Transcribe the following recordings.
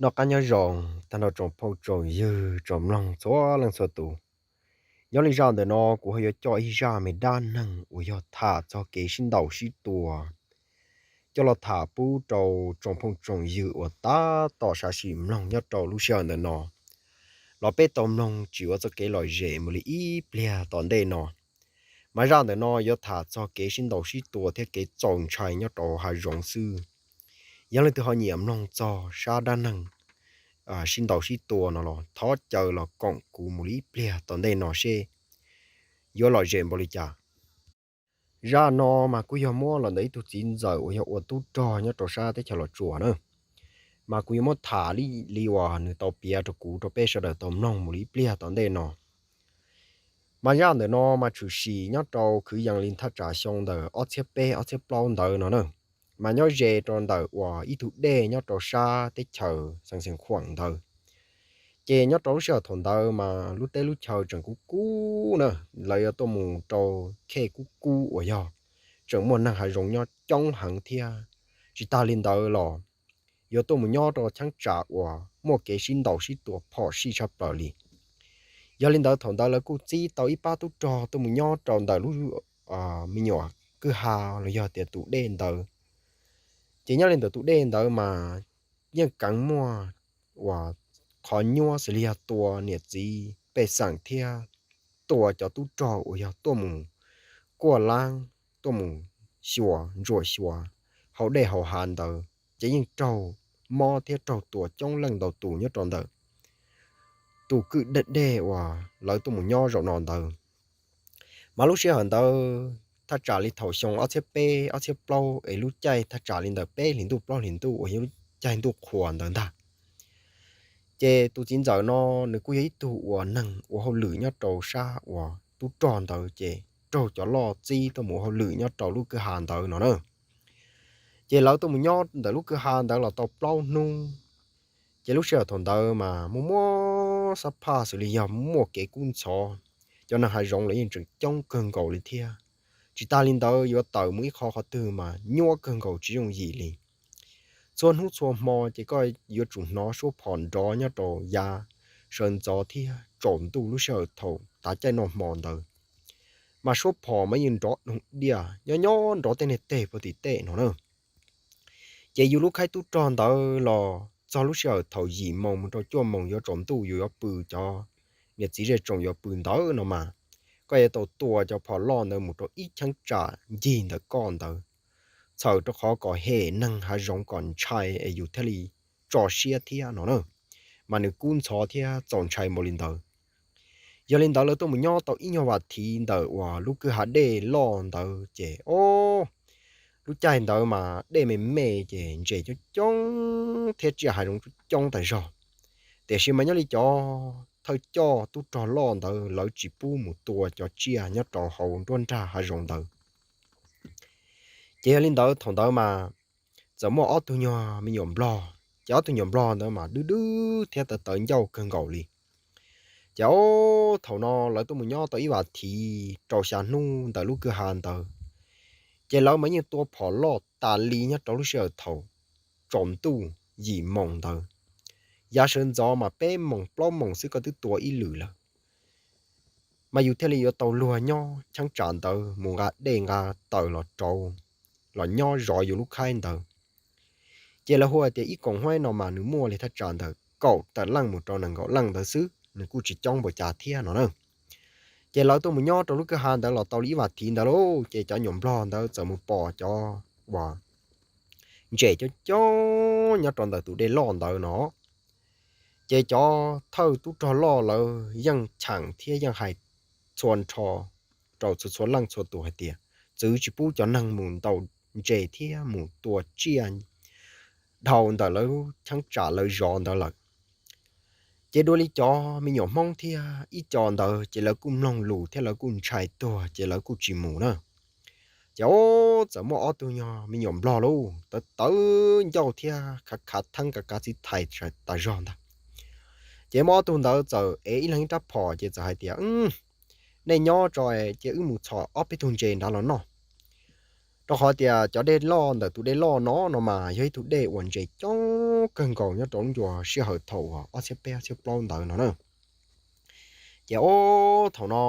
Noj qab nyob zoo tag nrho tsoom phooj tsoom ywg tsoom mloog txhua leej txhua tus. Nyob li zaj ntawm no kuv ho yuav coj ib zaj me dab neeg uas yog tham txog kev sib ntaus sib tua coj los tham pub rau tsoom phooj tsoom ywg uas tab tom sam sim mloog nyob rau lub sij hawm ntawm no los peb tau mloog tsis ua txoj kev lom zem mus li ib pliag tom ntej no. Mas zaj ntawm no yuav tham txog kev sib ntaus sib tua thiab kev txaus ntshai nyob rau hav zoov xwb. Yog leej twg ho nyiam mloog txog sab dab neeg sib ntaus sib tua no los thov caw los koom kuv mus li ib pliag tom ntej no seb yuav lom zem npaum li cas. Zaj no mas kuj yog muab los ntawm ib tug txiv ntxawm uas yog ua tub rog nyob rau sab teb chaws Los Tsuas na. Mas kuv yuav muab tham li uas nws tau piav rau kuv rau peb sawv daws tau mloog mus li ib pliag tom ntej no. Mas zaj ntawm no mas tshwm sim nyob rau kwv yees li thaj tsam xyoo ntawm ob txhiab peb ob txhiab plaub ntawd no na. Mas nyob ze rau ntawm uas ib tug dej nyob rau sab teb chaws Xeev Khuam ntawd. Ces nyob rau lub sij hawm thaum ntawd mas lub teb lub chaw tseem kub kub na, lawv yuav tuaj mus rau khej kub kub uas yog tseem muaj neeg hav zoov nyob coob heev thiab. Tsis tas li ntawd los yuav tuaj mus nyob rau cheeb tsam uas muaj kev sib ntaus sib tua phom sij tshaj plaws li. Yog li ntawd thaum ntawd lawv kuj txib tau ib pab tub rog tuaj mus nyob rau ntawm lub me nyuam kwj ha los yog tias tus dej ntawd. Ces nyob li ntawm tus dej ntawd mas yeej keev muaj uas qhov nyuab xws li yog tua niam txiv pej xeem thiab tua cov tub rog uas yog tuaj mus kuaj laab, tuaj mus xyuas ntsuam xyuas hauv dej hauv hav ntawd ces yeej raug mob thiab raug tua coob leej ntau tus nyob rau ntawm tus kwj dej uas lawv tuaj mus nyob zaum no ntawd. Mas lub sij hawm ntawd thaj tsam li thaum xyoo ob txhiab peb ob txhiab plaub es lub caij thaj tsam li ntawm peb hlis ntuj plaub hlis ntuj uas yog lub caij ntuj qhua ntawd ntag. Ces tus txiv ntxawm no nws kuj yog ib tug uas neeg ua hauj lwm nyob rau sab uas tub rog ntawd ces raug cov loj txib tuaj mus ua hauj lwm nyob rau lub kwj ha ntawd no na. Ces lawv tuaj mus nyob ntawm lub kwj ha ntawd los tau plaub hnub. Ces lub sij hawm thaum ntawd mas muaj muaj xab phaj xws li yog muaj kev kub ntxhov, cov neeg hav zoov los yeej tseem coob kawg nkaus li thiab. Tsis tas li ntawd yuav tawm mus ib qho qhov twg mas nyuab kawg nkaus tsis yooj yim li. Txhua hnub txhua hmo ces koj yuav tsum hnov suab phom nrov nyob rau yav sawv ntxov thiab tsaus ntuj lub sij hawm thaum tav caij noj hmo ntawd. Mas suab phom mas yeej nrov doog diaj nyob nyob nrov tej niag teg puag tim tej no na. Ces yus lub khaib tub rog ntawd los txog lub sij hawm thaum yim moos mus rau cuaj moos yuav tsaus ntuj yus yuav pw, cov niam txiv zej tsoom yuav pw ntawd no mas, koj yuav tau tua cov phom loj ntawd mus rau ib cheeb tsam ncig ntawm koj ntawd, txhawm rau qhov kom hem neeg hav zoov kom ntshai es yus thiaj li tso siab thiab no na. Mas nws kub ntxhov thiab txaus ntshai npaum li ntawd. Yog li ntawd lawv tuaj mus nyob tau ib nyuag vas thiv ntawm uas lub kwj ha dej loj ntawd ces o, lub caij ntawd mas dej me me ces ntses coob coob thiab tsiaj hav zoov coob coob tas zog. Tiam sis mas nyob li cov thawj coj tub rog loj ntawd lawv tsis pub mus tua cov tsiaj nyob rau hauv nruab nrag hav zoov ntawd. Ces yog li ntawd thaum ntawd mas txawm muaj ob tug nyuag me nyuam nplog, ces ob tug nyuam nplog ntawd mas dwb dwb thiab tawv tawv ncauj kawg nkaus li. Ces o, thaum no lawv tuaj mus nyob tau ib vas thiv rau xya hnub ntawm lub kwj ha ntawd, ces lawv mas yeej tua phom loj tas li nyob rau lub sij hawm thaum tsaus ntuj yim moos ntawd. Yav sawv ntxov mas peb moos plaub moos xwb koj twb tua ib lwm lawm. Mas yus thiaj li yuav tau luag nyob cheeb tsam ntawd mus nqa dej nqa taws los rauv, los nyob zov yus lub khaib ntawd. Ces lawv hu tias ib koom huaib no mas nws muaj li thaj tsam ntawm kaum tawm leej mus rau nees nkaum leej ntawd xwb, nws kuj tsis coob npaum cas thiab no na. Ces lawv tuaj mus nyob rau lub kwj ha ntawd los tau li ib vas thiv ntawd lauj, ces cov nyuam nplog ntawd txawm mus pom cov uas ntses coob coob nyob rau ntawm tus dej loj ntawd no. Ces cov thawj tub rog loj lawv yeej cheem thiab yeej hais txhua nrho rau txhua txhua leej txhua tus hais tias txwv tsis pub cov neeg mus ntaus ntses thiab mus tua tsiaj dhau ntawm lawv cheeb tsam lawv zov ntawd lawm. Ces dua li cov me nyuam Hmoob thiab ib co ntawd ces lawv kuj mloog lus thiab lawv kuj ntshai tuag ces lawv kuj tsis mus na. Ces o, txawm muaj ob tug nyuag me nyuam nplog lauj, tawv tawv ncauj thiab khav khav theeb kav kav txiv thais tas zog ntag. Ces muaj ob tug ntawd txawm ev ib leeg ib rab phom ces txawm hais tias, Nej nyob tso, cia wb mus txhom ob peb tug ntses nrad los noj. Rau qhov tias cov dej loj ntawm tus dej loj no no mas yog ib tug dej uas ntses coob kawg nkaus nyob rau lub ncua sij hawm thaum uas ob txhiab peb ob txhiab plaub ntawd no na. Ces ob thaum no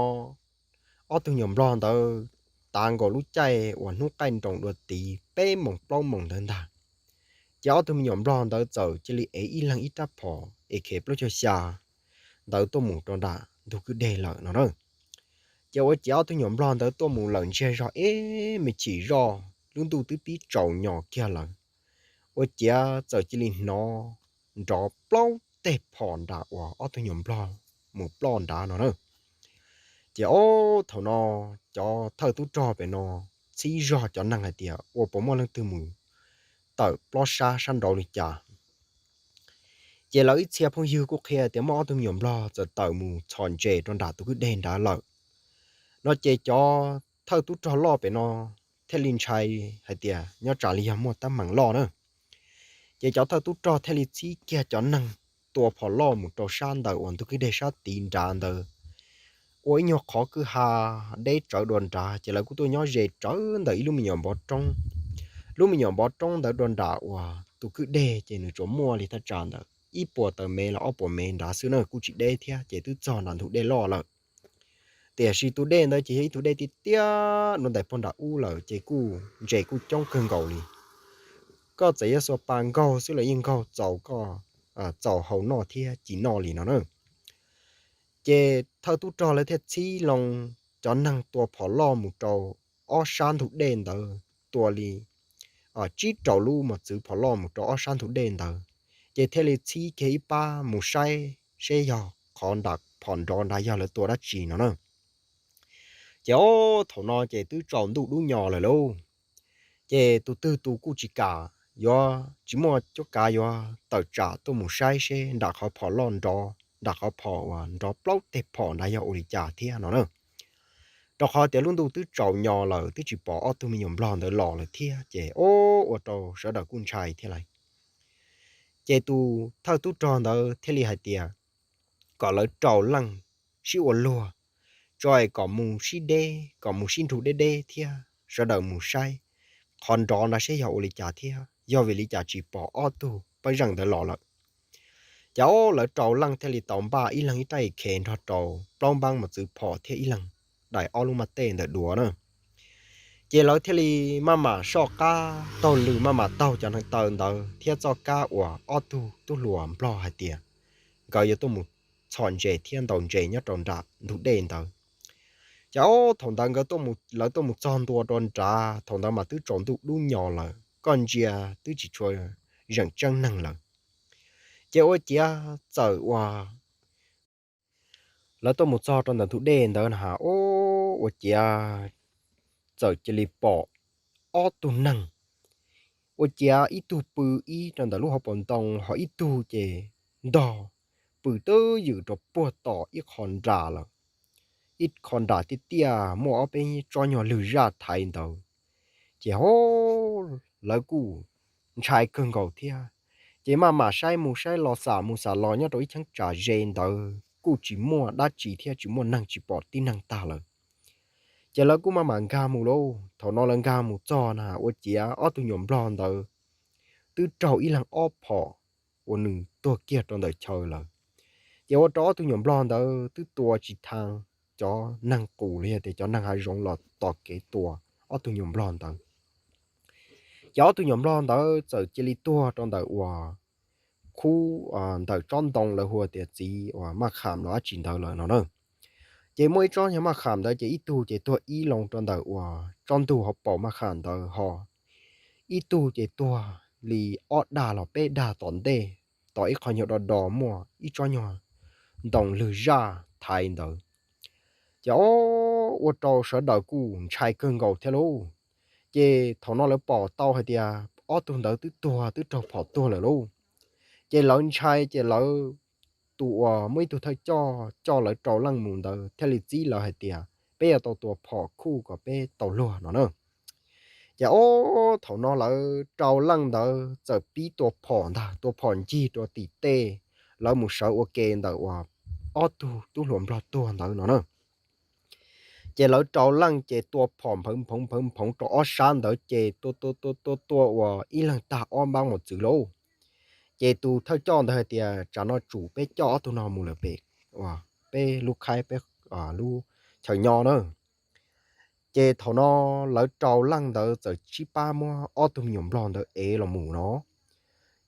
ob tug me nyuam nplog ntawd tav nkaus lub caij uas hnub qaij nroos dua tid peb moos plaub moos ntawd ntag. Ces ob tug me nyuam nplog ntawd txawm cia li ev ib leeg ib rab phom A K plaub caug xya ntawd tuaj mus rau nram ntug kwj deg lawm no na. Ces ua ciav ob tug me nyuam nplog ntawd tuaj mus lawm ntsiag zog ib me chim zoj lub ntuj twb pib tsaus nyos kiag lawm, ua ciav txawm cia li hnov nrov plaub teg phom nram uas ob tug me nyuam nplog mus ploj nrad no na. Ces ob thaum no cov thawj tub rog pem no txhib zog cov neeg hais tias ua puas muaj leej twg mus tawm plob sab sab nraud li cas. Ces lawv ib txhia phooj ywg kuj qhia tias muaj ob tug me nyuam nplog txawm tawm mus txhom ntses rau nram tus kwj deg nrad lawm no. Ces cov thawj tub rog loj pem no thiaj li ntshai hais tias nyob tsam li yog muaj teeb meem loj na. Ces cov thawj tub rog thiaj li txhib kiag cov neeg tua phom loj mus rau sab ntawm uas ntug kwj deg sab tid nrad ntawd ua ib nyuag qhov kwj ha deb tsawv dua nrad, ces lawv kuj tuaj nyob ze tsawv ntawm ib lub me nyuam npov roob. Lub me nyuam npov roob ntawd dua nram uas tus kwj deg ces nws tsuas muaj li thaj tsam ntawm ib puas tawm mev los ob puas mev nrad xwb na, kuj tsis deb thiab, ces twb txog nram ntug dej loj lawm. Tiam sis tus dej ntawd ces yog ib tug dej tiaj tiaj dua ntais puag nram ub lawm, ces kuj ntses kuj coob kawg nkaus li. Koj txawm yuav xuas pas nkaug xwb los yeej nkaug txaus koj, txaus haus noj thiab ci noj li no na. Ces thawj tub rog lawv thiaj txhib loo cov neeg tua phom loj mus rau ob sab ntug dej ntawd, tua li tsib rau lub mos txwv phom loj mus rau ob sab ntug dej ntawd, ces thiaj li txhib kiag ib pab mus saib seb yog qhov nram phom nrov nrad yog lawv tua dab tsi no na. Ces ob thaum no ces twb tsaus ntuj dub nyos lawm lauj. Ces tus twg tus kuj tsis kam, yuav tsis muaj cuab kav yuav tawm tsam tuaj mus saib seb nram qhov phom loj nrov, nram qhov phom uas nrov plaub teg phom nrad yog ua li cas thiab no na. Rau qhov tias lub ntuj twb tsaus nyos lawm, twb tsis pom ob tug me nyuam nplog ntawd los lawm thiab, ces ob ua rau sawv daws kuj ntshai thiab lawm. Ces tus thawj tub rog ntawd thiaj li hais tias kom lawv rau leej sib ua luag, tso es kom mus sib deb, kom mus sib nrug deb deb thiab sawv daws mus saib qhov nrov nrad seb yog ua li cas thiab, yog vim li cas tsis pom ob tug pej zeej ntawd los lawm. Ces ob lawv rau leej thiaj li tau npaj ib leeg ib rab i khev nrog rau plaub npaab mos txwv phom thiab ib leeg daim ob lub maj tej ntawm duav na. Ces lawv thiaj li maj mam soj qab taug lw, maj mam taug cov neev taw ntawd thiab txoj kab uas ob tug tub hluas nplog hais tias nkawd yuav tuaj mus txhom ntses thiab ntaus ntses nyob rau nram ntug dej ntawd. Ces ob thaum ntawd nkawd, lawv tuaj mus txog ntua rau nrad, thaum ntawd mas twb tsaus ntuj dub nyos lawm, koj ntsia twb tsis tshua zeem tseeb neeg lawm. Ces ua ciav txawm ua lawv tuaj mus txog rau ntawm ntug dej ntawd na, ua ciav txawm cia li pom ob tug neeg, ua ciav ib tug pw ib rau ntawm lub hauv paus ntoo, ho ib tug ces ntog pw twb ywm rau puag tom ib qho nram lawm, ib qho nram tiaj tiaj muaj ob peb tsob nyuag lwg zaj thaiv ntawd. Ces ho lawv kuj ntshai kawg nkaus thiab, ces maj mam saib mus saib los, xam mus xam los nyob rau ib cheeb tsam ze ntawd kuj tsis muaj dab tsi thiab, tsis muaj neeg, tsis pom tib neeg tag lawm. Ces lawv kuj maj mam nkag mus lauj. Thaum no lawv nkag mus txog na, ua ciav ob tug nyuam nplog ntawd twb raug ib leeg ob phom uas nws tuag kiag rau ntawm chaw lawm. Ces ua rau ob tug nyuam nplog ntawd twb tua tsis tau cov neeg qus los yog tias cov neeg hav zoov los tos kev tua ob tug nyuam nplog ntawd. Ces ob tug nyuam nplog ntawd txawm cia li tuag rau ntawm uas khub, ntawm tsob ntoo lawv hu tias txiv uas maj kham los dab tsi ntawd lawm no na. Ces muaj ib tsob nyuag maj kham ntawd ces ib tug ces tuag ib loo rau ntawm uas tsob ntug hauv paus maj kham ntawd ho ib tug ces tuag li ob dag los peb dag tom ntej, tom ib qho nyuag do do muaj ib tsob nyuag ntoo lwg zaj thaiv ntawd. Ces ob ua rau sawv daws kuj ntshai kawg nkaus thiab lauj. Ces thaum no lawv pom tau hais tias ob tug ntawd twb tuag, twb raug phom tuag lawm lauj. Ces lawv ntshai ces lawv, tus uas muaj ib tug thawj coj coj lawv rau leej mus ntawd thiaj li txib lawv hais tias peb yuav tau tua phom khuj kom peb tau luag no na. Ces ob thaum no lawv rau leej ntawd txawm pib tua phom ntag, tua phom ncig rau tim tej, lawv mus sawv ua ke ntawm uas ob tug tub hluas nplog tuag ntawd no na. Ces lawv rau leej ces tua phom nphawv nphoov nphawv nphoov rau ob sab ntawd ces tua tua tua tua tua uas ib leeg tag ob npab mos txwv lauj. Ces tus thawj coj ntawd hais tias, Tsam no tsum peb coj ob tug no mus lawm pem peb lub khaib, peb lub chaw nyob na. Ces thaum no lawv rau leej ntawd txawm sib pab muab ob tug me nyuam nplog ntawd ev los mus no.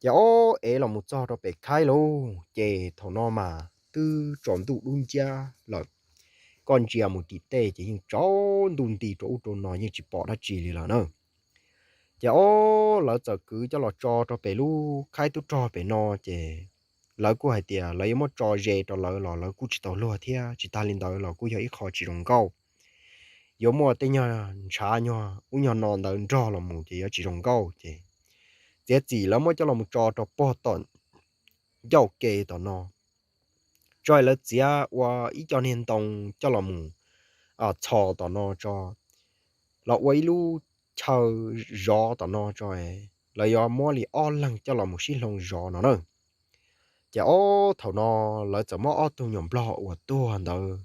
Ces ob ev los mus txog rau pem khaib lauj, ces thaum no mas twb tsaus ntuj dub nciab lawm. Koj ntsia mus tim tej ces yeej tsaus ntuj nti rau ub rau no, yeej tsis pom dab tsi li lawm na. Ces ob lawv txawm kwv coj los tso rau pem lub khaib tub rog pem no, ces lawv kuj hais tias lawv yuav muab tso ze rau lawv los lawv kuj tsis tau luag thiab, tsis tas li ntawd los kuj yog ib qho tsis zoo nkauj. Yuav muaj tej nyuag ntshav nyuag ub nyuag no ntawd nrog los mus ces yuav tsis zoo nkauj. Ces txiav txim lawv muab coj los mus tso rau pog tom ncauj ke tom no, tso lawv txiav ua ib co niag ntoo coj los mus txhos tom no tso, los ua ib lub chaw zov tom no tso, lawv yuav muab li ob leeg coj los mus sib hloov zov no na. Ces ob thaum no lawv txawm muab ob tug nyuam nplog uas tuag ntawd,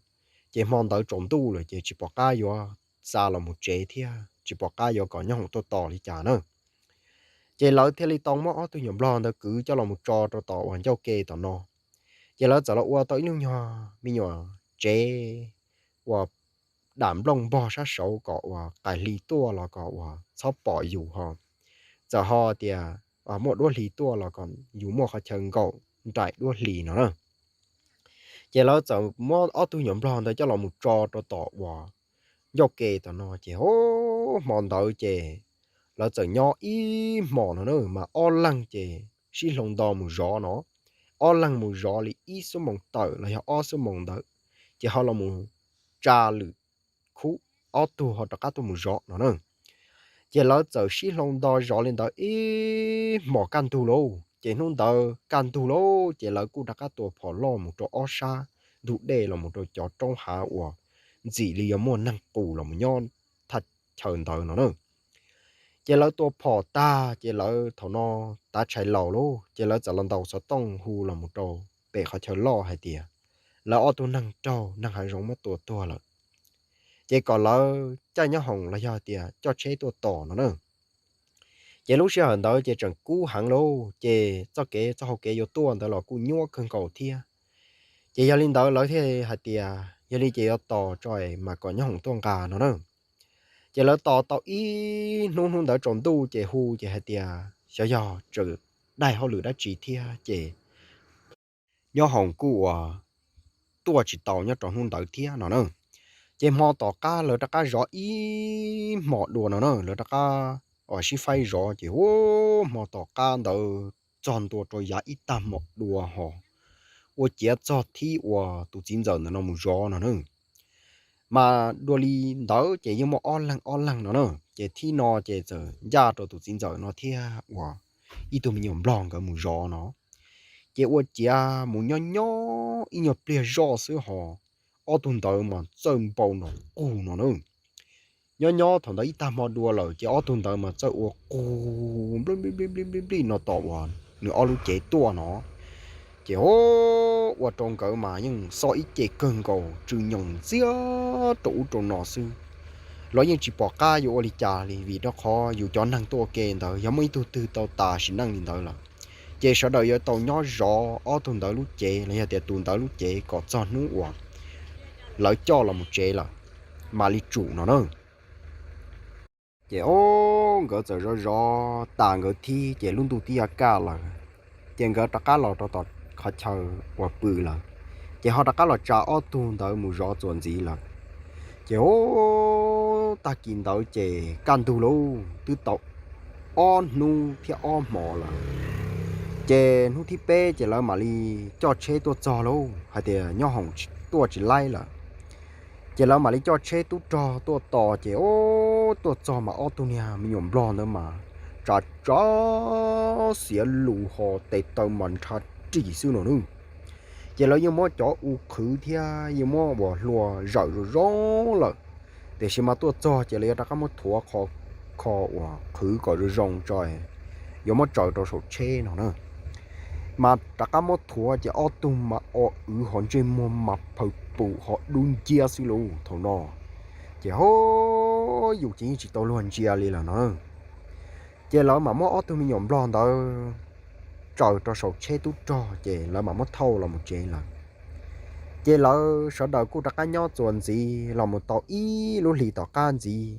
ces hmo ntawd tsaus ntuj lawm ces tsis pom qab yuav xa los mus tsev thiab tsis pom qab yuav kom nyob hoom tuaj tos li cas na. Ces lawv thiaj li tau muab ob tug nyuam nplog ntawd kwv coj los mus tso rau tom uas ncauj ke tom no. Ces lawv txawm los ua tau ib lub nyuag me nyuam tsev uas dam nplooj npog sab saud kom uas qais hli tuaj los kom uas txhob pom yus ho, txawm ho tias muaj duab hli tuaj los kom yus muaj qhov chaw nkaum nraim duab hli no na. Ces lawv txawm muab ob tug nyuam nplog ntawd coj los mus tso rau tom uas ncauj ke tom no ces hmo ntawd ces lawv txawm nyob ib hmos no na mas ob leeg ces sib hloov nto mus zov no. Ob leeg mus zov li ib xuab moos tawm los yog ob xuab moos ntawd, ces ho los mus tsa lwm khub, ob tug ho rov qab tuaj mus zov no na. Ces lawv txawm sib hloov nto zov li ntawd ib hmos kaj ntug lauj, ces hnub ntawd kaj ntug lauj ces lawv kuj rov qab tua phom loj mus rau ob sab ntug dej los mus rau cov roob hav uas ntxim li yuav muaj neeg qus los mus nyob thaj chaw ntawd no na. Ces lawv tua phom tag ces lawv thaum no tav tshais laus lauj ces lawv txawm los ntaus xov tooj hu los mus rau pem qhov chaw loj hais tias lawv ob tug neeg raug neeg hav zoov muab tua tuag lawm, ces kom lawv caij nyob hoom los yog tias coj tsheb tuaj tos no na. Ces lub sij hawm ntawd ces tseem kub heev lauj, ces txoj kev txoj hau kev yuav tuaj ntawd los kuj nyuaj kawg nkaus thiab. Ces yog li ntawd lawv thiaj hais tias yog li ces yuav tos tso mas kom nyob hoom tuaj nqa no na. Ces lawv tos tau ib hnub, hnub ntawd tsaus ntuj ces hu ces hais tias xyov yog tseem daig hauj lwm dab tsi thiab ces nyob hoom kuj uas tuaj tsis tau nyob rau hnub ntawd thiab no na. Ces hmo tom qab lawv rov qab zov ib hmos dua no na, lawv rov qab sib faib zov ces ua hmo tom qab ntawd txog ntua rau yav ib tag hmo dua ho ua ciav txog thib uas tus txiv ntxawm ntawm no mus zov no na. Mas dua li ntawd ces yeej muaj ob leeg ob leeg no na, ces thib no ces txawm ncaj rau tus txiv ntxawm no thiab uas ib tug me nyuam nplog nkawd mus zov no. Ces ua ciav mus nyob nyob ib nyuag pliag zoj xwb ho ob tug ntawd mas txawj npau nrom qug no na. Nyob nyob thaum ntawd ib tag hmo dua lawm ces ob tug ntawd mas txawj ua qug nplij nplij nplij nplij no tom uas nws ob lub cev tuaj no. Ces ua rau nkawd mas yeej xob ib ce kawg nkaus tsw nyoos ntxiab rau ub rau no xwb. Los yeej tsis pom qab yuav ua li cas li vim rau qhov yus cov neeg tuaj ua ke ntawd yog muaj ib tug twg tau tas sim neej li ntawd lawm, ces sawv daws yuav tau nyob zov ob tug ntawd lub cev los yog tias tus ntawd lub cev kom txog hnub uas lawv coj los mus tsev lawm mam li tsum no na. Ces o, nkawd txawm zov zov tas nkawd thib ces lub ntuj twb yuav kaj lawm. Ces nkawd rov qab los rau tom qhov chaw uas pw lawm, ces ho rov qab los tsa ob tug ntawd mus zov txuas ntxiv lawm. Ces o, tag kis ntawd ces kaj ntug lauj, twb tau ob hnub thiab ob hmo lawm. Ces hnub thib peb ces lawv mam li coj tsheb tuaj txog lauj, hais tias nyob hoom tuaj tsis laib lawm. Ces lawv mam li coj tsheb tub rog tuaj tos ces o, tuaj txog mas ob tug niag me nyuam nplog ntawd mas tsa tsa xiav lus ho tes taw mas nrhav ris xwb no nawb. Ces lawv yeej muab cov u qhwv thiab yeej muab uas hlua zawm zoo zoo lawm, tiam sis mas tuaj txog ces lawv yuav rov qab muab thuav qhov kho uas qhwv kom zoo zoo tso, yuav muab tsaws rau saum tsheb no na. Mas rov qab muab thuav ces ob tug mas o wv ho ntsej muag mas phaws pum ho dub nciab xwb lauj thaum no. Ces ho yus ces yeej tsis tau luag ntsia li lawm no. Ces lawv mam muab ob tug me nyuam nplog ntawd tsaws rau saum tsheb tub rog ces lawv mam muab thauj los mus tsev lawm. Ces lawv sawv daws kuj rov qab nyob txuas ntxiv los mus tau ib lub hlis tom qab ntxiv,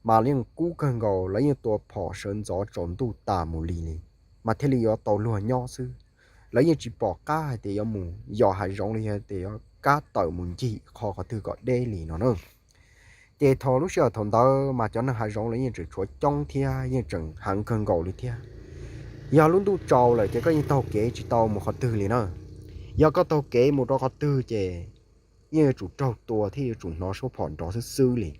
mas yeej kub kawg nkaus, lawv yeej tua phom sawv ntxov tsaus ntuj tas mus li li, mas thiaj li yuav tau luag nyob xwb. Lawv yeej tsis pom qab hais tias yuav mus yos hav zoov los yog tias yuav kab tawm mus ncig qho qhov twg kom deb li no na. Ces thaum lub sij hawm thaum ntawd mas cov neeg hav zoov los yeej tseem tshuav coob thiab yeej tseem heev kawg nkaus li thiab. Yog lub ntuj tsaus lawm ces koj yeej taug kev tsis tau mus qhov twg li na. Yog koj taug kev mus rau qhov twg ces yeej yuav tsum raug tua thiab yuav tsum hnov suab phom nrov xwb xwb li.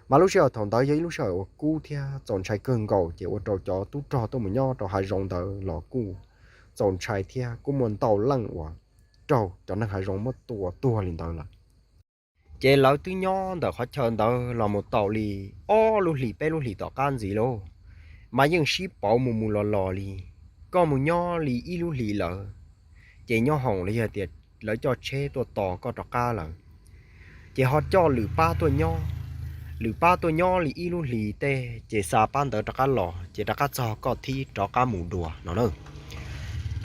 Mas lub sij hawm thaum ntawd yog ib lub sij hawm uas kub thiab txaus ntshai kawg nkaus, ces ua rau cov tub rog tuaj mus nyob rau hav zoov ntawd los kuj txaus ntshai thiab kuj muaj ntau leej uas raug cov neeg hav zoov muab tua tuag li ntawd lawm. Ces lawv twb nyob ntawm qhov chaw ntawd los mus tau li ob lub hlis peb lub hlis tom qab ntxiv lauj, mas yeej sib pauv mus mus los los li. Koj mus nyob li ib lub hlis lawm, ces nyob hoom los yog tias lawv coj tsheb tuaj tos koj rov qab lawm, ces ho coj lwm pab tuaj nyob. Lwm pab tuaj nyob li ib lub hlis tej ces xa pab ntawd rov qab los ces rov qab txog koj thiab rov qab mus dua no na.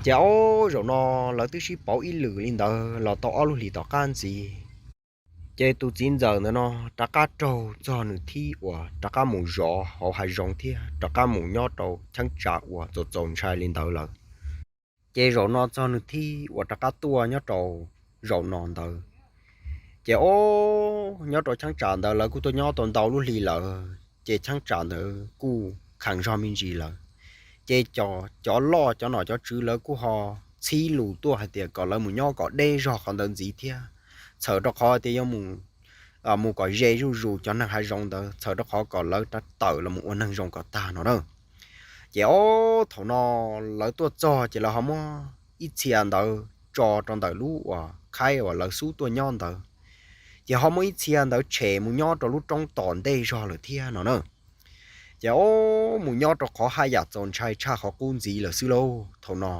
Ces ob zaum no lawv twb sib pauv ib lwm li ntawd los tau ob lub hlis tom qab ntxiv, ces tus txiv ntxawm ntawm no rov qab raug txog nws thib uas rov qab mus zov hauv hav zoov thiab rov qab mus nyob rau cheeb tsam uas txaus txaus ntshai li ntawd lawm. Ces zaum no txog nws thib uas rov qab tuaj nyob rau zaum no ntawd, ces ob nyob rau cheeb tsam ntawd lawv kuj tuaj nyob tau ntau lub hlis lawm ces cheeb tsam ntawd kuj kheev zog me ntsis lawm. Ces cov loj cov nom cov tswv lawv kuj ho txhib lus tuaj hais tias kom lawv mus nyob kom deb zog qhov ntawd ntxiv thiab, txhawm rau qhov tias yuav mus kom ze zuj zus cov neeg hav zoov ntawd, txhawm rau qhov kom lawv rov tawm los mus ua neeg zoo kom tag no na. Ces ob thaum no lawv tuaj txog ces lawv ho muab ib txhia ntawd tso rau ntawm lub uas khaib uas lawv xub tuaj nyob ntawd, ces ho muab ib txhia ntawd tshem mus nyob rau lub roob tom ntej zog lawm thiab no na. Ces ob mus nyob rau qhov haj yam txaus ntshai tshaj qhov qub ntxiv lawm xwb lauj thaum no.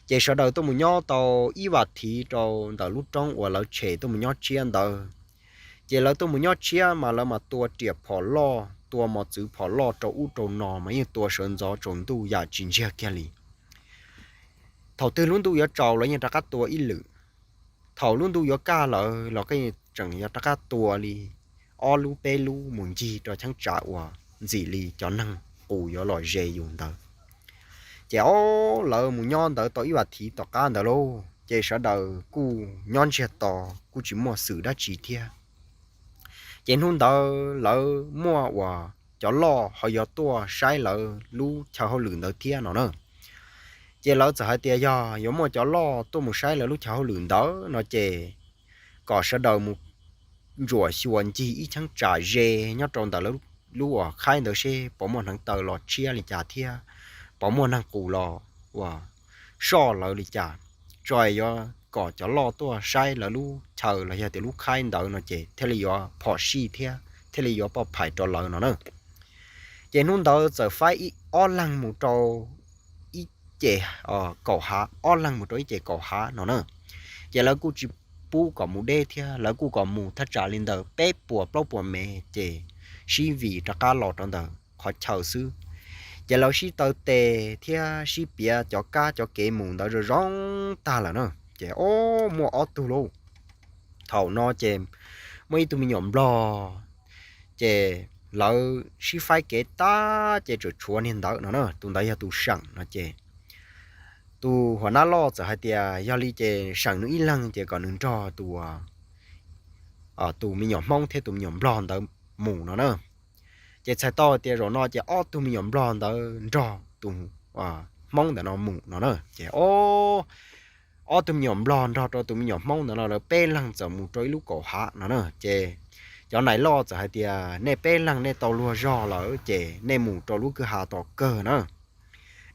Ces sawv daws tuaj mus nyob tau ib vas thiv rau ntawm lub roob uas lawv tshem tuaj mus nyob tshiab ntawd. Ces lawv tuaj mus nyob tshiab mas lawv mas tua riam phom loj tua mos txwv phom loj rau ub rau no mas yeej tua sawv ntxov tsaus ntuj yam tsis ntsiag kiag li. Thaum twg lub ntuj yuav tsaus los yeej rov qab tua ib lwm. Thaum lub ntuj yuav kaj lawm los koj yeej tseem yuav rov qab tua li ob lub peb lub mus ncig rau cheeb tsam uas ntxim li cov neeg qus yuav los ze yus ntawd. Ces ob lawv mus nyob ntawd tau ib vas thiv tom qab ntawd lauj, ces sawv daws kuj nyob ntsiag to, kuj tsis muaj xwm dab tsi thiab. Ces hnub ntawd lawv muaj uas cov loj ho yuav tuaj saib lawv lub chaw hauj lwm ntawd thiab no na. Ces lawv txawm hais tias yog yuav muaj cov loj tuaj mus saib lawv lub chaw hauj lwm ntawd no ces kom sawv daws mus ntsuam xyuas ncig ib cheeb tsam ze nyob rau ntawm lawv lub uas khaib ntawd seb puas muaj hneev taw los tshiab li cas thiab puas muaj neeg qus los uas soj lawv li cas, tso yuav kom cov loj tuaj saib lawv lub chaw los yog tias lub khaib ntawd no ces thiaj li yuav phom sij thiab thiaj li yuav poj phais rau lawv no na. Ces hnub ntawd txawm faib ib ob leeg mus rau ib ce kaum hav, ob leeg mus rau ib ce kaum hav no na. Ces lawv kuj tsis pub kom mus deb thiab, lawv kuj kom mus thaj tsam li ntawm peb puas plaub puas mev ces sib vim rov qab los rau ntawm qhov chaw xwb. Ces lawv sib taw tes thiab sib piav cov kab cov kev mus ntawd zoo zoo tag lawm na. Ces ob muaj ob tug lauj, thaum no ces muaj ib tug me nyuam nplog, ces lawv sib faib kev tag ces tseem tshuav niag ntawd no na, tus ntawd yog tus seem no ces tus huas nab loj txawm hais tias yog li ces seem nws ib leeg ces kom nws nrog tus tus me nyuam hmoob thiab tus me nyuam nplog ntawd mus no na. Ces txhais tau tias zaum no ces ob tug me nyuam nplog ntawd nrog tus hmoob ntawm no mus no na. Ces ob tug me nyuam nplog nrog rau tus me nyuam hmoob ntawd no lawv peb leeg txawm mus rau ib lub kaum hav no na. Ces cov nais loj txawm hais tias nej peb leeg nej tau luag zog lawm ces nej mus rau lub kwj ha tom kawg na.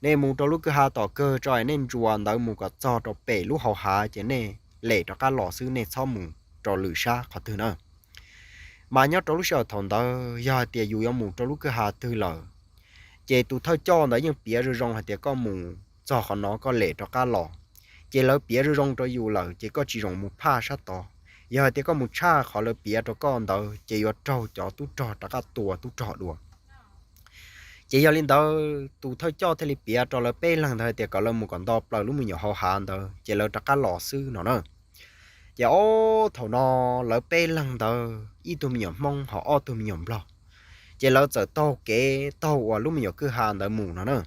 Nej mus rau lub kwj ha tom kawg tso, nej ntsuas ntawd mus kom txog rau pem lub hauv hav ces nej lem rov qab los xwb, nej txhob mus rau lwm sab qhov twg na. Mas nyob rau lub sij hawm thaum ntawd yog hais tias yus yuav mus rau lub kwj ha twg lawm, ces tus thawj coj ntawd yeej piav zoo zoo hais tias koj mus txog qhov no koj lem rov qab los. Ces lawv piav zoo zoo rau yus lawm ces koj tsis zoo mus phaj sab tod. Yog hais tias koj mus tshaj qhov lawv piav rau koj ntawd ces yuav raug cov tub rog rov qab tua tub rog dua. Ces yog li ntawd tus thawj coj thiaj li piav rau lawv peb leeg ntawd hais tias kom lawv mus kom nto plaws lub me nyuam hau hav ntawd ces lawv rov qab los xwb no na. Ces ob thaum no lawv peb leeg ntawd ib tug me nyuam Hmoob ho ob tug me nyuam Nplog, ces lawv txawm taug kev taug uas lub me nyuam kwj ha ntawd mus no na.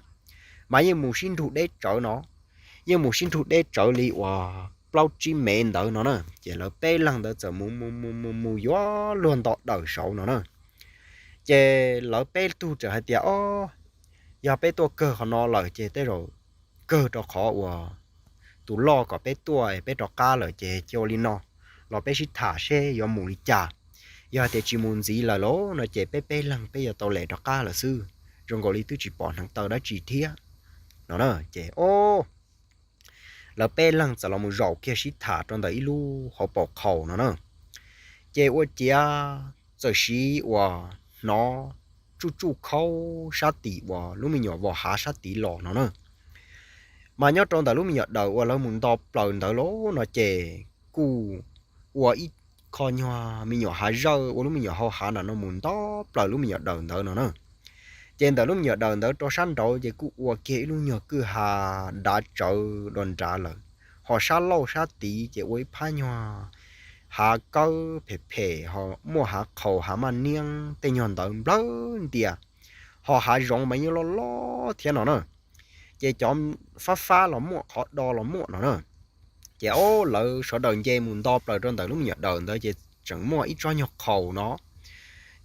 Mas yeej mus sib nrug deb tsawv no, yeej mus sib nrug deb tsawv li uas plaub tsib mev ntawd no na. Ces lawv peb leeg ntawd txawm mus mus mus mus mus yuav luag nto dawm saud no na. Ces lawv peb tug txawm hais tias, o, yog peb tuaj kawg qhov no lawm ces tej zaum kawg rau qhov uas tus loj kom peb tuaj peb rov qab lawm ces cia ua li no, los peb sib tham seb yuav mus li cas. Yog hais tias tsis mus ntxiv lawm lauj no ces peb peb leeg peb yuav tau lem rov qab lawm xwb, zoo nkaus li twb tsis pom hneev taw dab tsi thiab no na. Ces o, lawv peb leeg txawm los mus zaum kiag sib tham rau ntawm ib lub hauv paus qhaus no na. Ces ua ciav txawm siv uas hnov tsuj tsuj khaub sab tim uas lub me nyuam vos hav sab tid los no na. Mas nyob rau ntawm lub me nyuam dawm uas lawv mus nto plaws ntawd lauj no ces kuj ua ib qho nyuag me nyuam hav zawj ua lub me nyuam hau hav nram no mus nto plaws lub me nyuam dawm ntawd no na. Ces ntawm lub me nyuam dawm ntawd rau sab nraud ces kuj ua kiag ib lub nyuag kwj ha dav tsawv dua nrad lawm, ho sab laug sab tid ces ua ib phab nyuag hav kawb phem phem ho muaj hav qhaus hav maj niab tej nyuag ntawd nplawg ntias, ho hav zoov mas yeej loj loj thiab no na. Ces cov fab fab los muaj, qhov do los muaj no na. Ces o, lawv sawv daws nce mus nto plaws rau ntawm lub me nyuam dawm ntawd ces tseem muaj ib tsob nyuag qhaus no,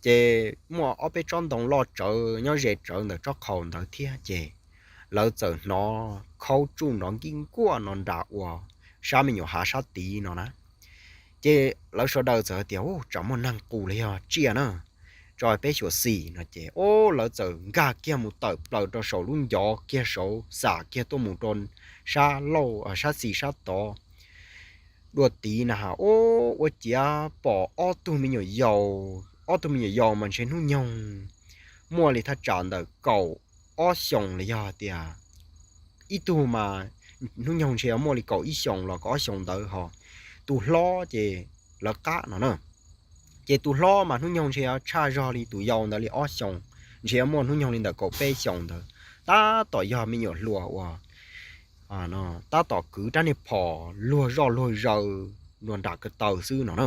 ces muaj ob peb tsob ntoo loj tsawv nyob ze tsawv ntawm tsob qhaus ntawd thiab ces lawv txawm hnov khaub tsuj nrov nkij nkuaj no nram uas sab me nyuam hav sab tid no na. Ces lawv sawv daws txawm hais tias, u, tsam muaj neeg qus los yog tsiaj na, tso peb xyuam xim no ces o, lawv txawm nkag kiag mus tawm plaws rau saum lub ncov kiag saud xam kiag tuaj mus rau sab lauj sab xis sab tod dua tid na ha, ua ciav pom ob tug me nyuam yaus, ob tug me nyuam yaus mas ntshe hnub nyoog muaj li thaj tsam ntawm kaum ob xyoos los yog tias ib tug mas hnub nyoog ntshe yuav muaj li kaum ib xyoos los kaum ob xyoos ntawd ho tus hlob ces lawv qab no na. Ces tus hlob mas hnub nyoog ntshe yuav tshaj zog li tus yau ntawd li ob xyoos, ntshe yuav muaj hnub nyoog li ntawm kaum peb xyoos ntawd, tab tom yog me nyuam hluas uas tab tom kwv rab niag phom luag zoj luag zaws nram ko taw xwb no na.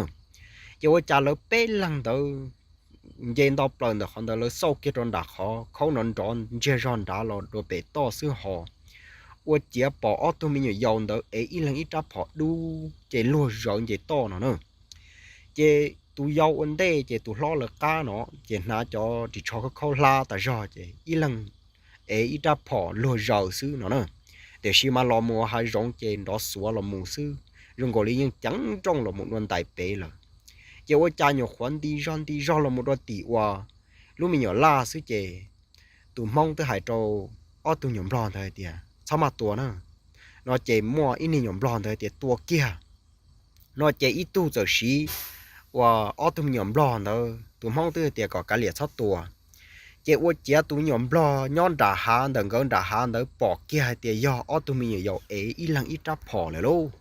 Ces ua cas lawv peb leeg ntawd nce nto plaws ntawm qhov ntawd lawv xauj kiag rau nram qhov khaub nrov nrov ntsiag zog nrad los dua pem toj xwb ho ua ciav pom ob tug me nyuam yaus ntawd ev ib leeg ib rab phom dub ces luag zawv nce toj no na. Ces tus yau ua ntej ces tus hlob lawv qab no ces hnav cov ris tsho khaub khaub hlab tas zog ces ib leeg ev ib rab phom luag zaws xwb no na. Tiam sis mas los mus hav zoov ces nrov xuav los mus xwb, zoo nkaus li yeej ceev nrooj los mus dua ntais pem lawm. Ces ua cas nyuam qhuav nti zog nti zog los mus dua tim uas lub me nyuam laj xwb ces tus Hmoob twb hais rau ob tug me nyuam Nplog ntawd hais tias, txhob maj tua na, no ces muaj ib niag me nyuam Nplog ntawd hais tias, tua kiag, no ces ib tug txawm siv uas ob tug me nyuam Nplog ntawd, tus Hmoob twb hais tias kom kav liam txhob tua. Ces ua ciav tus me nyuam Nplog nyob nram hav ntawm nkawd nram hav ntawd pom kiag hais tias yog ob tug me nyuam yaus ev ib leeg ib rab phom lawm lauj.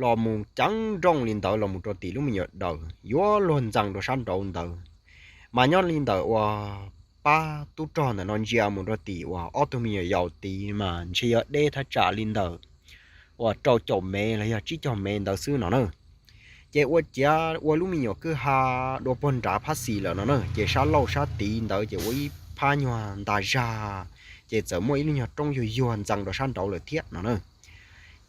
Los mus ceev nrooj li ntawd los mus rau tim lub me nyuam dawm yuav luag ntxees rau sab nraud ntawd. Mas nyob li ntawm uas pab tub rog ntawm no ntsia mus rau tim uas ob tug me nyuam yaus tid mas ntshe yuav deb thaj tsam li ntawm uas rau caum mev los yog tsib caug mev ntawd xwb no na. Ces ua ciav ua lub me nyuam kwj ha dua puag nrad phab xis lawm no na, ces sab laug sab tid ntawd ces ua ib phab nyuag ntag zag, ces txawm muaj ib lub nyuag roob yuag yuag ntxees rau sab nraud lawm thiab no na.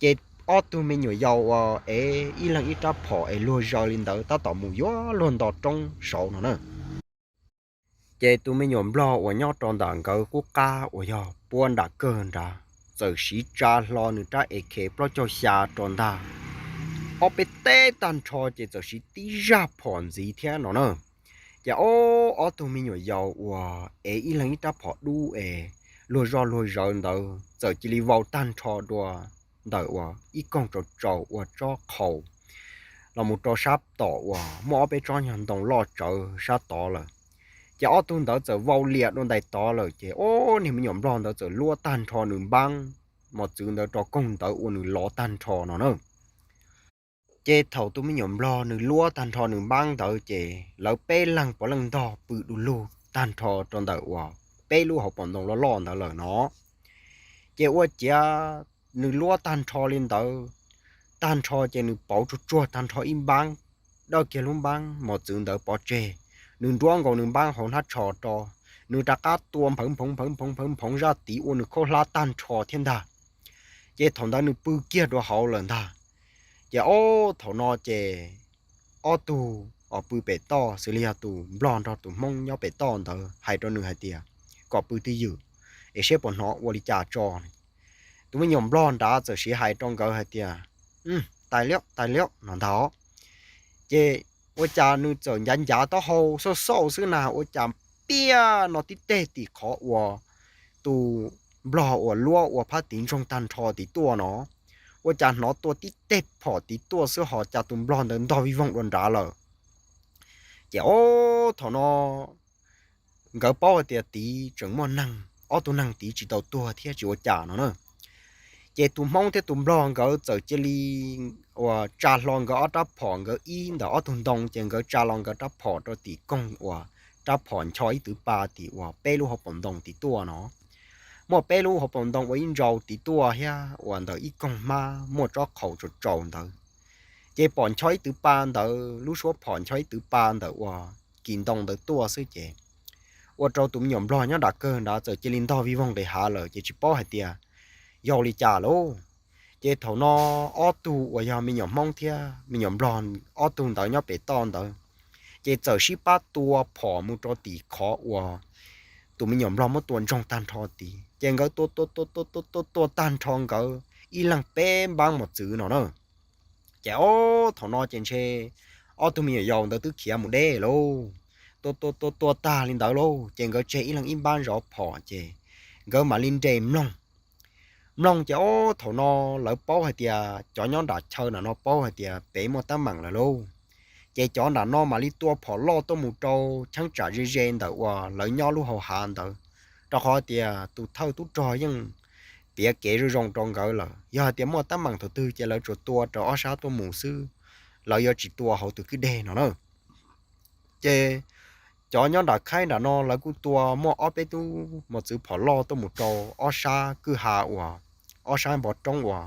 Ces ob tug me nyuam yaus uas ev ib leeg ib rab phom es luag zaws li ntawd tab tom mus yuav luag nto roob saud no na. Ces tus me nyuam Nplog uas nyob rau ntawm nkawd qub qab uas yog puab nram kawg nrad txawm siv tsa hlo nws rab A K plaub caug xya rau ntag, ob peb teg tag nrho ces txawm siv tib zaj phom ntxiv thiab no na. Ces ob, ob tug me nyuam yaus uas ev ib leeg ib rab phom dub es luag zoj luag zawv ntawd txawm cia li vau tag nrho dua ntawm uas ib koog tsaus tsaus ua tsob qhaus los mus rau sab tom uas muaj ob peb tsob nyuag ntoo loj tsawv sab tod lawm. Ces ob tug ntawd txawm vau liam dua ntais tod lawm ces ob niag me nyuam Nplog ntawd txawm luab tag nrho nws npaab mos txwv ntawd rau koog ntawd ua nws lov tag nrho no na. Ces thaum tus me nyuam Nplog nws luab tag nrho nws npaab ntawd ces lawv peb leeg puav leej ntog pw du lug tag nrho rau ntawm uas peb lub hauv paus ntoo loj loj ntawd lawm no. Ces ua ciav nws luab tag nrho li ntawd, tag nrho ces nws pauv tsuag tsuag tag nrho ib npab, dawj kiag lub npab mos txwv ntawd pov tseg, nws nruab nkaus nws npab hauv hnab tsho rau, nws rov qab tua nphawv nphoov nphawv nphoov nphawv nphoov zaj tid ua nws khaub hlab tag nrho thiab ntag. Ces thaum ntawd nws pw kiag rau hauv lawm ntag. Ces ob thaum no ces ob tug uas pw pem toj xws li yog tus nplog nrog tus hmoob nyob pem toj ntawd hais rau nws hais tias kom pw twj ywm es seb puas hnov ua li cas tso. Tus me nyuam nplog nrad txawm siv hais rau nkawd hais tias, tais liab tais liab no ntag. Ces ua cas nws txawm ncav ncav taub hau xauj xauj xwb na ua cas piaj no tib teg tim qhov uas tus nplog uas luab ua phab tiv ntsoog tag nrho tid tuaj no, ua cas hnov tua tib teg phom tid tuaj xwb ho cas tus nplog ntawd ntog vij voog dua nrad lawm. Ces ob thaum no nkawd paub hais tias tid tseem muaj neeg, ob tug neeg tid tsis tau tuag thiab tsis ua cas no na. Ces tus hmoob thiab tus nplog nkawd txawm cia li uas tsa hlo nkawd ob rab phom, nkawd ib ntawm ob tug ntoo, ces nkawd tsa los nkawd rab phom rau tim koog uas rab phom ncho ib twv pa tim uas peb lub hauv paus ntoo tid tuaj no. Muaj peb lub hauv paus ntoo ua ib ntsau tid tuaj thiab uas ntawm ib koog hmab muaj tsob qhaus tsaus tsaus ntawd. Ces pom ncho ib twv pa ntawd, lub suab phom ncho ib twv pa ntawm uas kis ntoo ntawd tuaj xwb ces ua rau tus me nyuam nplog nyob nram kawg nrad txawm cia li ntog vij voog nqis hav lawm ces tsis paub hais tias yog li cas lauj. Ces thaum no ob tug uas yog me nyuam hmoob thiab me nyuam nplog ob tug ntawd nyob pem toj ntawd, ces txawm sib pab tua phom mus rau tim qhov uas tus me nyuam nplog muab tua ntsoog tag nrho tid. Ces nkawd tua tua tua tua tua tua tua tag nrho nkawd ib leeg peb npab mos txwv no na. Ces ob thaum no ces ntshe ob tug me nyuam yaus ntawd twb khiav mus deb lauj. Tua tua tua tua tag li ntawd lauj ces nkawd tseg ib leeg ib npab zov phom ces nkawd mam li nres mloog. Mloog ces ob thaum no lawv paub hais tias cov nyob nram chaw nram no paub hais tias pem muaj teeb meem lawm lauj. Ces cov nram no mam li tua phom loj tuaj mus rau cheeb tsam ze ze ntawm uas lawv nyob lub hauv hav ntawd, rau qhov tias tus thawj tub rog yeej piav kev zoo zoo rau nkawd lawm, yog hais tias muaj teeb meem thaum twg ces lawv tsuas tua raws ob sab tuaj mus xwb, lawv yuav tsis tua hauv tus kwj deg no na. Ces cov nyob nram khaib nram no lawv kuj tua muaj ob peb tug mos txwv phom loj tuaj mus rau ob sab kwj ha uas ob sab npoo roob uas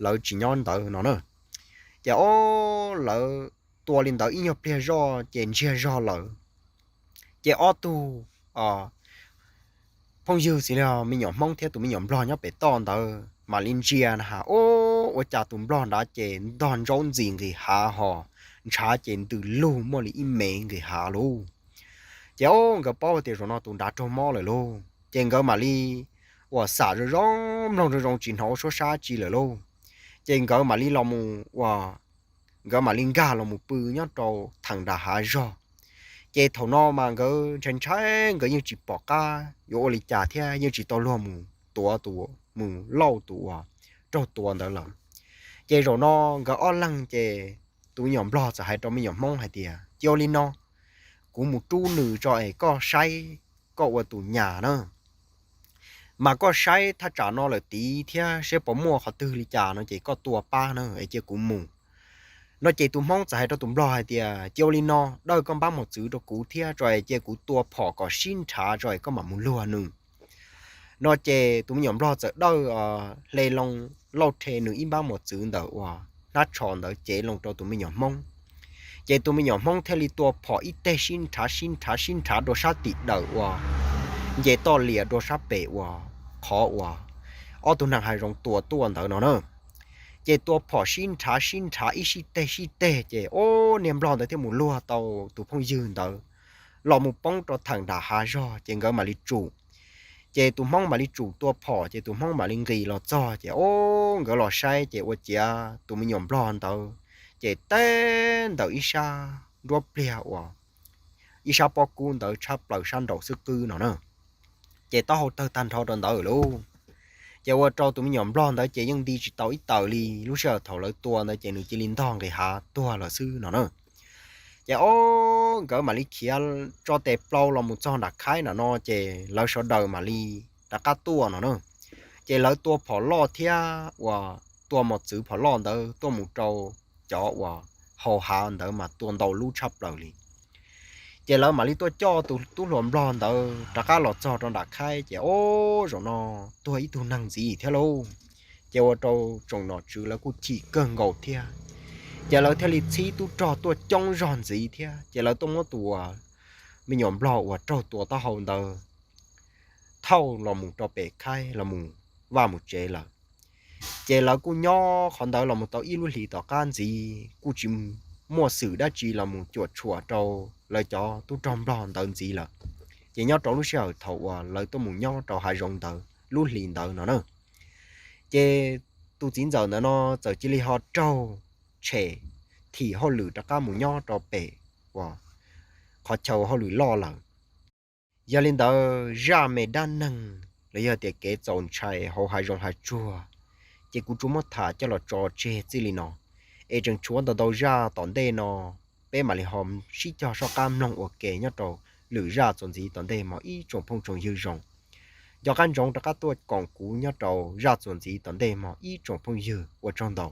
lawv tsis nyob ntawd no na. Ces ob lawv tua li ntawd ib nyuag pliag zoj ces ntsiag zog lawm. Ces ob tug phooj ywg xws li me nyuam hmoob thiab tus me nyuam nplog nyob pem toj ntawd mam li ntsia na has, ub, ua cas tus nplog nrad ces ntog ntsaub ntxis nqis hav ho ntshav ces ntws lug muaj li ib me nqis hav lauj. Ces ob nkawd paub tias zaum no tus nrad raug mob lawm lauj, ces nkawd mam li uas xam zoo zoo, mloog zoo zoo tsis hnov ua suab sab tsi lawm lauj. Ces nkawd mam li los mus uas nkawd mam li nkag los mus pw nyob rau theem nram hav zog. Ces thaum no mas nkawd ntshai ntshai, nkawd yeej tsis pom qab yuav ua li cas thiab yeej tsis tau luag mus tuav tus, mus lauj tus uas raug tua ntawd lawm. Ces zaum no nkawd ob leeg ces tus me nyuam nplog txawm hais rau me nyuam hmoob hais tias, cia ua li no, kuv mus rub nws tso es koj saib koj ua tus nyas na, mas koj saib thaj tsam no lawm tid thiab saib puas muaj qhov twg li cas no ces koj tua pab na es cia kuv mus. No ces tus hmoob txawm hais rau tus nplog hais tias, cia ua li no, dawj koj npab mos txwv rau kuv thiab tso es cia kuv tua phom kom sib nrhav tso es koj mam mus luag nws. No ces tus me nyuam nplog txawm dawj hle loo lauj rhe nws ib npab mos txwv ntawm uas hnab tsho ntawd cev loo rau tus me nyuam hmoob. Ces tus me nyuam hmoob thiaj li tua phom ib teg sib nrhav sib nrhav sib nrhav rau sab tim dawm uas nce toj lias rau sab pem uas qhov uas ob tug neeg hav zoov tua tuaj ntawd no na. Ces tua phom sib nrhav sib nrhav ib sij teg sib teg ces ob niag nplog ntawd thiaj mus luag tau tus phooj ywg ntawd los mus poob rau theem nram hav zog ces nkawd mam li tsum. Ces tus hmoob mam li tsum tua phom ces tus hmoob mam li nqis los txog ces ob nkawd los saib ces ua ciav tus me nyuam nplog ntawd ces teb ntawm ib sab nruab pliag uas ib sab pob kub ntawd tshab plaws sab nraum xwb qwb no na. Ces taub hau tawg tag nrho rau ntawd lauj. Ces ua rau tus me nyuam nplog ntawd ces yeej nti tsis tau ib taws li, lub sij hawm thaum lawv tua ntawd ces nws cia li ntog nqis hav tuag lawm xwb no na. Ces ob nkawd mam li khiav tso tes plaub los mus txog nram khaib nram no ces lawv sawv daws mam li rov qab tuaj no na. Ces lawv tua phom loj thiab uas tua mos txwv phom loj ntawd tuaj mus rau cov uas hau hav ntawd mas tua ntau lub tshaj plaws li. Ces lawv mam li tuaj coj tus tub hluas nplog ntawd rov qab los txog rau nram khaib, ces ob zaug no tuag ib tug neeg ntxiv thiab lauj. Ces ua rau tsoom nom tswv lawv kuj chim kawg nkaus thiab. Ces lawv thiaj li txhib tub rog tuaj coob zog ntxiv thiab, ces lawv tuaj muab tus me nyuam nplog uas raug tua taub hau ntawd thauj los mus rau pem khaib los mus vaj mus tsev lawm. Ces lawv kuj nyob qhov ntawd los mus tau ib lub hlis tom qab ntxiv, kuj tsis muaj xwm dab tsi los mus cuam tshuam rau lawv cov tub rog nplog ntawd ntxiv lawm. Ces nyob rau lub sij hawm thaum uas lawv tuaj mus nyob rau hav zoov ntawd lub hlis ntawd no na, ces tus txiv ntxawm ntawd no txawm cia li ho raug tshem, thim hauj lwm rov qab mus nyob rau pem uas qhov chaw hauj lwm loj lawm. Yog li ntawd zaj me dab neeg los yog tias kev txaus ntshai hauv hav zoov hav tsuag, ces kuv tsuas muab tham coj los tso tseg txij li no, es tseem tshuav ntau ntau zaj tom ntej no, peb mam li ho sib cog soj qab mloog ua ke nyob rau lwm zaj txuas ntxiv tom ntej mog ib tsoom phooj tsoom ywg zoo. Nco qab ntsoov rov qab tuaj koom kuv nyob rau zaj txuas ntxiv tom ntej mog ib tsoom phooj ywg, ua tsaug ntau.